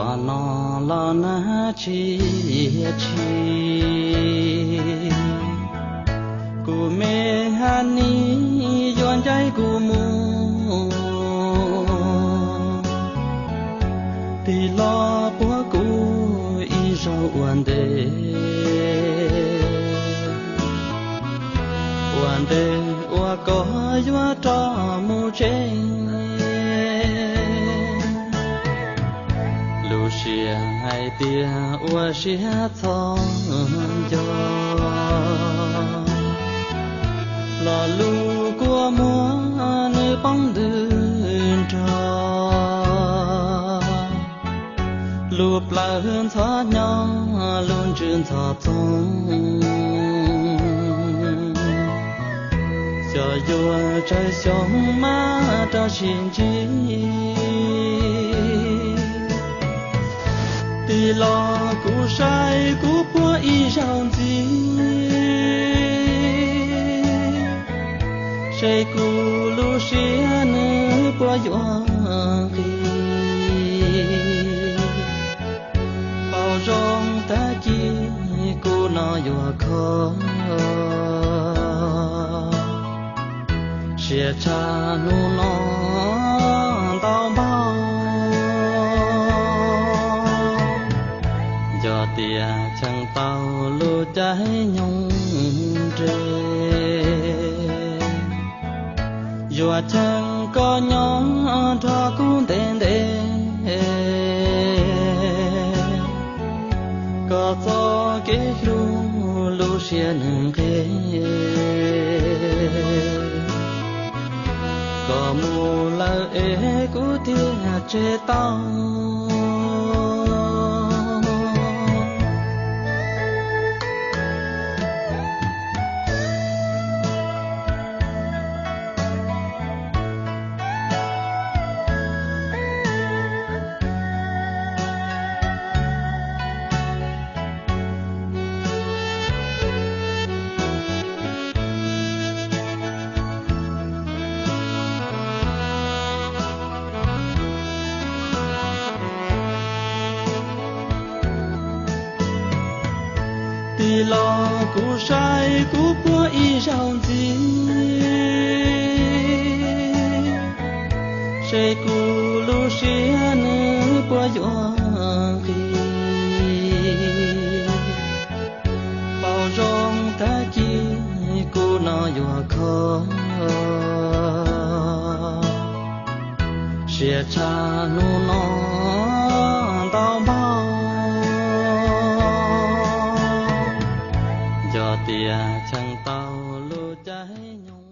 Hnub no los nag tsis tshis, kuv me Haj Nis yuav ncaim kuv mus. Tig los puab kuv ib zaug ua ntej, ua ntej uas koj yuav rov mus tsev. Lub siab hais tias ua siab txhob nco, los lub kua muag nws poob ntws nrog, lub plawv ntxhov nyob lub ntsws ntxhov txoog. Xyov yuav tsawg xyoo mas rov sib ntsib. Tig los kuv saib kuv puab ib zaug ntxiv, seb kuv lub siab nws puas yuav nqig. Paus zoo tag kis kuv no yuav kho, siab tshaj hnub no ntau npaug. Yog tias cheem tau lub caij nyoog nres, yuav cheem koj nyob nrog kuv ntev ntev. Koj txoj kev hlub lub siab nws nqig, koj mus lawm es kuv thiaj tseg tau. Tig los kuv saib kuv puab ib zaug ntxiv, seb kuv lub siab nws puas yuav nqig. Paus zoo tag kis kuv no yuav kho, siab tshaj hnub no ntau npaug. Yog tias cheem tau lub caij nyoog